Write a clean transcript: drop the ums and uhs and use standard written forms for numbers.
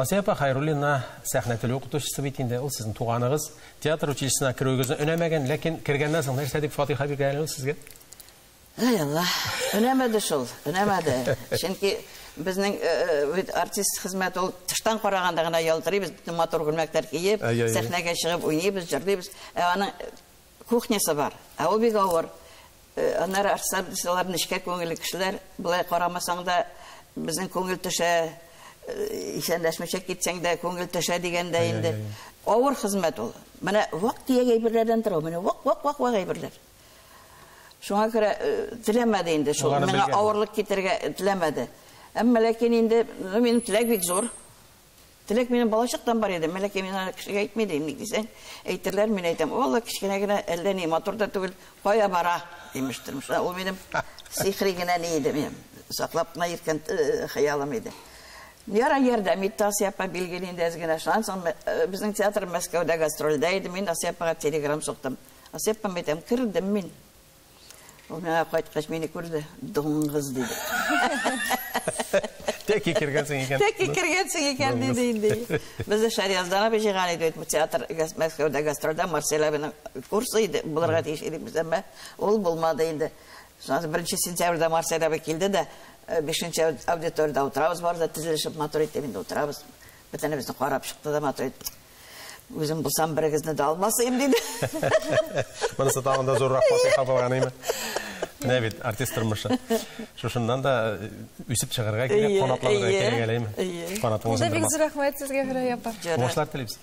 Асия апа Хайруллина сәхнә теле укытучысы бит инде, ул сезнең туганыгыз. Театр училищесына керүегезне өнәмәгән, ләкин кергәннән соң нәрсә дип фатиха биргән әле ул сезгә? Әй Алла, өнәмәде шул, өнәмәде. Чөнки безнең бит артист хезмәте ул тыштан караганда гына ялтырыйбыз, бөтен матур күлмәкләр киеп, сәхнәгә чыгып уйныйбыз, җырлыйбыз. Ә аның кухнясы бар, ә ул бик авыр. Аннары артистлар нечкә күңелле кешеләр, болай карамасаң да безнең күңел төшә, исәнләшмичә китсәң дә күңел төшә дигәндә инде. Авыр хезмәт ул. Менә вак-төяк әйберләрдән тора, менә вак-вак-вак әйберләр. Шуңа күрә теләмәде инде шул. Миңа авырлык китерергә теләмәде. Әмма ләкин инде минем теләк бик зур. Теләк минем балачактан бар иде. Әмма ләкин мин аны кешегә әйтми идем. Ник дисәң, әйтерләр, мин әйтәм, Алла, кечкенә генә, әллә ни матур да түгел, кая бара, имештер. Шуңа ул минем сихри генә ни иде минем. Саклап кына йөрткән хыялым иде. Ярай, ярдәм итте Асия апа, билгеле инде әз генә. Шуннан соң безнең театр Мәскәүдә гастрольдә иде. Мин Асия апага телеграм суктым. Асия апам әйтәм, кердем мин. Ул миңа кайткач мине күрде, дуңгыз диде. Тәки кергәнсең икән. Тәки кергәнсең икән диде инде. Безне Шәряздан абый җыйган иде бит бу театр Мәскәүдә гастрольдә Марсель абыйның курсы иде, булырга тиеш идек без, әмма ул булмады инде. Шуннан соң 1 сентябрьдә Марсель абый килде дә, 5 аудиториядә утырабыз бар да тезелешеп матур итеп инде утырабыз. Бөтенебезне карап чыкты да матур итеп. Үзем булсам берегезне дә алмас идем, диде. Монысы тагын да зуррак фатиха булган име? Менә бит артист тормышы. Шушыннан да үсеп чыгарга кирәк, канатланырга кирәк әле, әйеме? Канатыңны Бик зур рәхмәт сезгә, Фирая апа. Уңышлар телибез.